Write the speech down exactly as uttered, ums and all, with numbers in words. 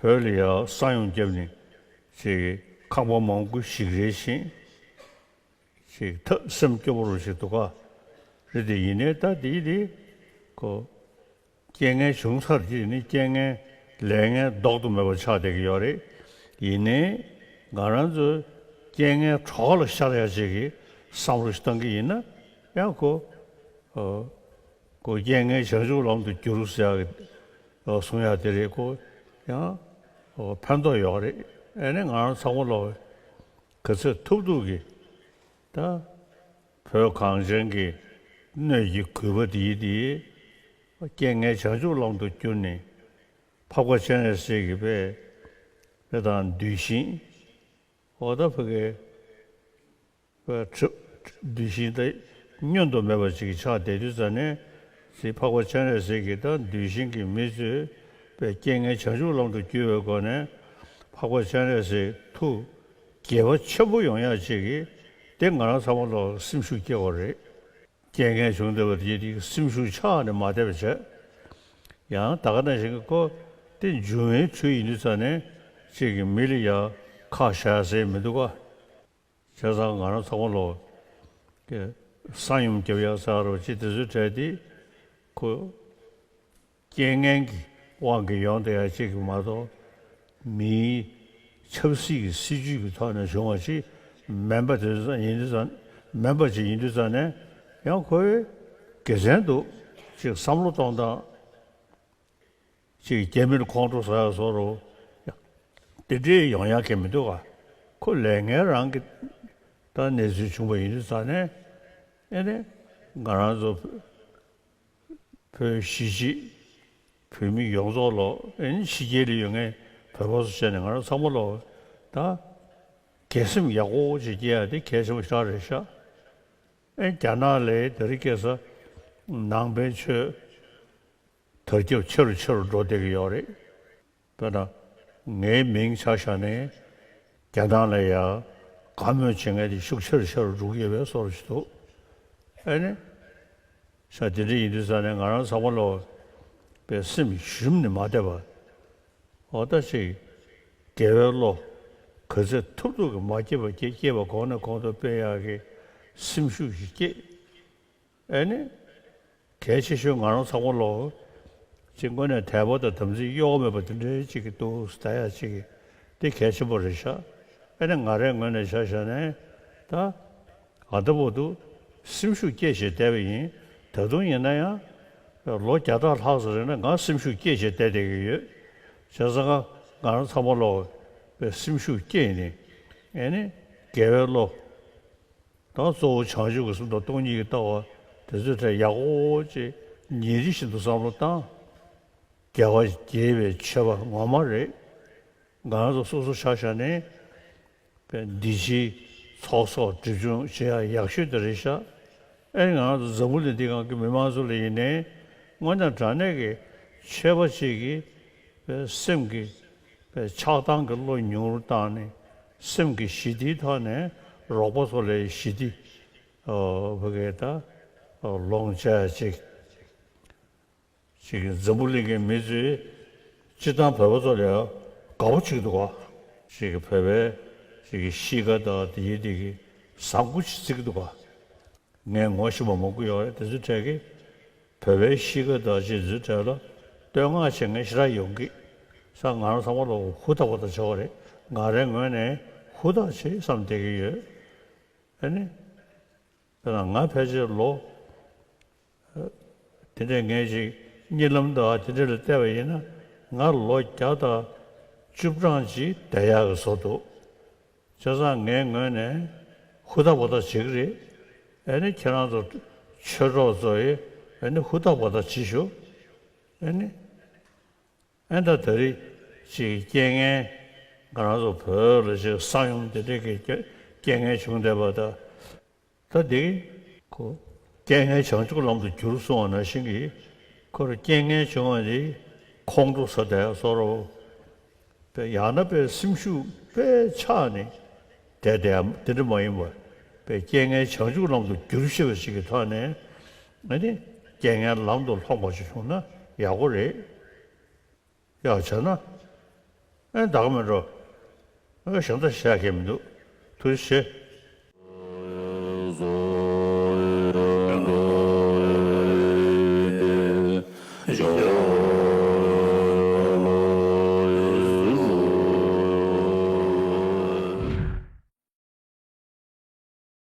བོད་ལ་ཡང་ས་ཡོམ་བརྒྱབ་ནས་ཅིག་ཁང་པ་མང་པོ་ཞིག་རལ་ཞིང་། ཅིག་ཐབས་སེམས་སྐྱོ་པོ་རུ་ཞིག་འདུག་ག་རེད་དེ། ཡིན་ནའི་ད་དེའི་དེ་ཁོ་རྐྱེན་ངན་བྱུང་ཚར་རྗེས་ནི་རྐྱེན་ངན་ལས་ངན་ལྡོག་ཏུ་མེད་པ་ཆགས་བསྡད་ཀྱི་ཡོད་རེད། ཡིན་ནའི་ང་རང་ཚོ་རྐྱེན་ངན་གྲོགས་ལ་ཤར་ཡ་ཅིག་གི་བསམ་བློ་ཞིག་བཏང་གི་ཡིན་ན་ཡང་ཁོ་ཁོ་རྐྱེན་ངན་བྱང་ཆུབ་ལམ་དུ་བསྒྱུར་ཟེར་ཡ་གི་གསུང་ཡ་དེ་རེད། ཁོ་ཡང་ཕན་ཐོགས་ཡོད་རེད། ཨ་ནི་ང་རང་ཚང་མ་ལོག་ག་ཚོད་ཐུབ་ཐུབ་ཀྱིས་ད་བོད་གངས་ཅན་གྱི་སྣོད་ཀྱི་གུས་པ་འདིའི་འདིའི་རྐྱེན་ངན་བྱང་ཆུབ་ལམ་དུ་བསྒྱུར་ནས་འཕགས་པ་སྤྱན་རས་གཟིགས་ཀྱི་དཔེ་དཔེ་དང་གདུལ་ཞིང་། འོ་ད་ཕ་གི་དཔེ་གྲུབ་གདུལ་ཞིང་ད་བསྙོན་དུ་མེད་པ་ཅིག་ཆགས་བསྡད་དུས་ཙ་ནས་ཅིག་འཕགས་པ་སྤྱན་རས་གཟིགས་ཀྱི་ད་གདུལ་ཞིང་གི་མི་ཚོས་དཔེ་རྐྱེན་ངན་བྱང་ཆུབ་ལམ་དུ་བསྒྱུར་བའི་སྒོ་ནས་འཕགས་པ་སྤྱན་རས་གཟིགས་ཐུགས་དགྱེས་པ་ཆེན་པོ་ཡོང་ཡ་ཅིག་གིས་དེ་ང་རང་ཚང་མ་ལོག་སེམས་ཤུགས་སྐྱེ་བ་རེད། རྐྱེན་ངན་བྱུང་བསྡད་པ་དེ་དེ་སེམས་ཤུགས་ཆག་ནས་མ་བསྡད་པ་བྱས། ཡང་ད་ག་ནང་བཞིན་གྱི་ཁོ་དེ་འབྱུང་བའི་ཁྲོད་ཡིན་དུས་ཙ་ནས་ཅིག་གི་མི་ལ་ཡ་ཁག་བཞག་ཟེར་མི་འདུག་ག་བྱས་ཙང་ང་རང་ཚང་མ་ལོག་གི་ས་ཡོམ་རྒྱབ་ཡག་ཟེར་རོ་ཅི་དེ་ཚོའི་གྲས་དེ་ཁོ་རྐྱེན་ངན་གྱི་དབང་གིས་ཡོང་བསྡད་ཡག་ཅིག་གི་མ་གཏོགས་མིའི་ཆབ་སྲིད་ཀྱི་སྲིད་ཇུས་ཀྱི་ཐོག་ནས་བྱུང་བ་ཅིག་མིན་པ་དེ་ཚོ་ཡིན་དུས་ཙང་མིན་པ་ཅིག་ཡིན་དུས་ཙང་ནས་ཡང་ཁོའི་དགེ་མཚན་འདུག་ཅིག་བསམ་བློ་གཏོང་སྟངས། ཅིག་རྒྱ་མིར་ཁོང་ཁྲོ་ཟ་ཡ་བཟོ་རུ་དེ་འདྲས་ཡོང་ཡ་གི་མི་འདུག་ག་ཁོ་ལས་ངན་རང་གི་ད་གནས་ཚུལ་བྱུང་བ་ཡིན་དུས་ཙང་ནས་ཨེ་ནས་ང་རང་ཚོ་བོད་གཞིས་བྱེས་བོད་མི་ཡོངས་རྫོགས་ལོ་ཨེ་ནས་ཕྱི་རྒྱལ་ལ་ཡོད་མཁན་བོད་པ་ཚོ་བྱས་ནས་ང་རང་ཚང་མ་ལོ་ད་དགེ་སེམས་ཡག་པོ་ཅིག་སྐྱེ་ཡ་དེ་གལ་ཆེན་པོ་ཞིག་རེད་ཤག་ཨེ་རྒྱ་ནག་ལ་དེ་རིང་ཁ་སང་ནང་པའི་ཆོས་དར་ཁྱབ་ཆེ་རུ་ཆེ་རུ་འགྲོ་བསྡད་ཀྱི་ཡོད་རེད། དཔེར་ན་ངའི་མིང་ཆ་བཞག་ནས་རྒྱ་ནག་ལ་ཡ་དགའ་མོས་བྱེད་མཁན་དེ་ཤུགས་ཆེ་རུ་ཆེ་རུ་འགྲོ་གི་ཡོད་པའི་བཟོ་འདྲ་ཞིག་འདུག་ཨེ་ནི། ཤ་དེ་འདྲ་ཡིན་དུས་ཙང་ནས་ང་རང་ཚང་མ་ལོ་པའི་སེམས་ཞུམ་ནས་མ་བསྡད་པ། འོ་ད་ཅིག་དགེ་བའི་བློ་ག་ཚོད་ཐུབ་ཐུབ་ཀྱིས་མ་སྐྱེས་པ་སྐྱེ་སྐྱེས་པ་གོང་ནས་གོང་དུ་སྤེལ་ཡག་གི་སེམས་ཤུགས་ཤིག་སྐྱེས། ཨེ་ནི། གལ་ཆེ་ཤོས་ང་རང་ཚང་མ་ལོ། ཅིག་དངོས་གནས་དད་པ་དང་དམ་ཚིག་གཡོ་བ་མེད་པ་དེ་འདྲའི་ཅིག་གི་འདུག་ད་ཡ་ཅིག་གི་དེ་གལ་ཆེན་པོ་རེད་ཤག་ཨེ་ནི་ང་རའི་ངོས་ནས་ཆ་བཞག་ནས་ད་ཨ་ད་བོ་འདུག་སེམས་ཤུགས་སྐྱེད་བྱེད་བསྡད་པ་ཡིན། ད་དུང་ཡིན་ན་ཡང་ལོ་བརྒྱ་ཕྲག་ལྷག་ཙམ་རིང་ན་ང་སེམས་ཤུགས་སྐྱེད་བྱེད་བསྡད་བསྡད་ཀྱི་ཡོད། བྱས་ཙང་ང་ང་རང་ཚང་མ་ལོ་སེམས་ཤུགས་སྐྱེད་ནས་ཨེ་ནི་དགེ་བའི་བློ། ད་གཙོ་བོ་བྱང་ཆུབ་ཀྱི་སེམས་དང་སྟོང་ཉིད་ཀྱི་ལྟ་བ་དེ་ཚོའི་གྲས་ཡག་པོ་ཅིག་ཉིན་རེ་བཞིན་དུ་བསམ་བློ་བཏང་། དགེ་བ་དགེ་བའི་མཆོད་པ་ངོ་མ་རེད། ང་རང་ཚོ་སོ་སོ་ཆ་བཞག་ནས་པའི་འདི་ཕྱིའི་ཚོགས་གསོག་སྒྲིབ་སྦྱོང་བྱེད་ཡག་ཡག་ཤོས་དེ་རེད་ཤག་ཨེ་ང་རང་ཚོ་འཛམ་བུ་གླིང་འདི་སྒང་གི་མི་མང་ཚོ་ལ་ཡིན་ནའི་དངོས་གནས་དྲང་གནས་ཀྱི་ཆོས་པ་ཅིག་གིས་པའི་སེམས་ཀྱི་པའི་ཆགས་སྡང་གི་བློ་ཉུང་རུ་བཏང་ནས་སེམས་ཀྱི་ཞི་བདེའི་ཐོག་ནས་རོགས་པ་ཚོ་ལ་ཞི་བདེ་ཨོ་བ་གའི་ད་ཨོ་ལོངས་སྤྱད་ཅིག་ཅིག་གི་འཛམ་བུ་གླིང་གི་མི་ཚོས་སྤྱིར་བཏང་བོད་པ་ཚོ་ལ་དགའ་པོ་བྱེད་ཀྱི་འདུག་ག་ཅིག་གི་བོད་པའི་ཅིག་གི་གཤིས་ཀ་དང་དེ་ཡི་དེ་གི་བཟང་པོ་ཅིག་བརྩི་གི་འདུག་ག་ངས་ངོ་ཤེས་པ་མང་པོ་ཡོད་རེད། དེ་ཚོའི་གྲས་ཀྱིས་བོད་པའི་གཤིས་ཀ་དང་ཅིག་ཚོའི་གྲས་ལ་བསྟོད་བསྔགས་བྱེད་མཁན་ཞེ་དྲག་ཡོང་གི་ས། ང་རང་ཚང་མ་ལ་ཧུར་ཐག་པ་ཐག་བྱེད་པ་རེད། ང་རའི་ངོས་ནས་ཧུར་ཐག་བྱེད་བསམ་བསྡད་ཀྱི་ཡོད། ཨ་ནི། དཔེར་ན་ང་ཕལ་ཆེར་ལོ། དེ་འདྲས་ངས་ཅིག་གཉིད་ལམ་དུ་དེ་འདྲས་ལ་བལྟས་པ་ཡིན་ན་ང་ལོ་བརྒྱ་དང་བཅུ་གྲངས་ཅིག་བསྡད་ཡག་གི་བཟོ་འདུག་བྱས་ཙང་ངའི་ངོས་ནས་ཧུར་ཐག་པ་ཐག་བྱེད་ཀྱི་རེད། ཨ་ནི་ཁྱེད་རང་ཚོ་ཆོས་གྲོགས་ཚོ་ཡིས་ཨ་ནི་ཧུར་ཐག་པ་ཐག་བྱེད་ཤོག་ཨ་ནི། ཨེ་ད་ད་རེས་ཅིག་རྐྱེན་ངན་ང་རང་ཚོ་བོད་ལ་ཅིག་ས་ཡོམ་དེ་འདྲས་ཀྱི་རྐྱེན་རྐྱེན་ངན་བྱུང་བསྡད་པ་ད། ད་དེ་ཁོ་རྐྱེན་ངན་བྱང་ཆུབ་ལམ་དུ་བསྒྱུར་གསུངས་པ་ནང་བཞིན་གྱི་ཁོ་ར་རྐྱེན་ངན་བྱུང་བ་དེ་ཁོང་ཁྲོ་ཟ་བསྡད་བཟོ་འདྲ་པོ། པའི་ཡང་ན་པའི་སེམས་ཤུགས་དཔེ་ཆག་ནས་བསྡད་བསྡད་དེ་འདྲ་མ་ཡིན་པར་པའི་རྐྱེན་ངན་བྱང་ཆུབ་ལམ་དུ་བསྒྱུར་ཤེས་པ་ཞིག་གི་ཐོག་ནས་ཨ་ནི་རྐྱེན་ངན་ལམ་དུ་ལྷོང་བ་ཞིག་བྱུང་ན་ཡག་པོ་རེད། ཡང་བྱས་ན། ཨེ་ད་ག་མེད་འགྲོ། ཨེ་ཞང་ད་བཤད་མཁན་མི་འདུག་ཐུགས་རྗེ་ཆེ།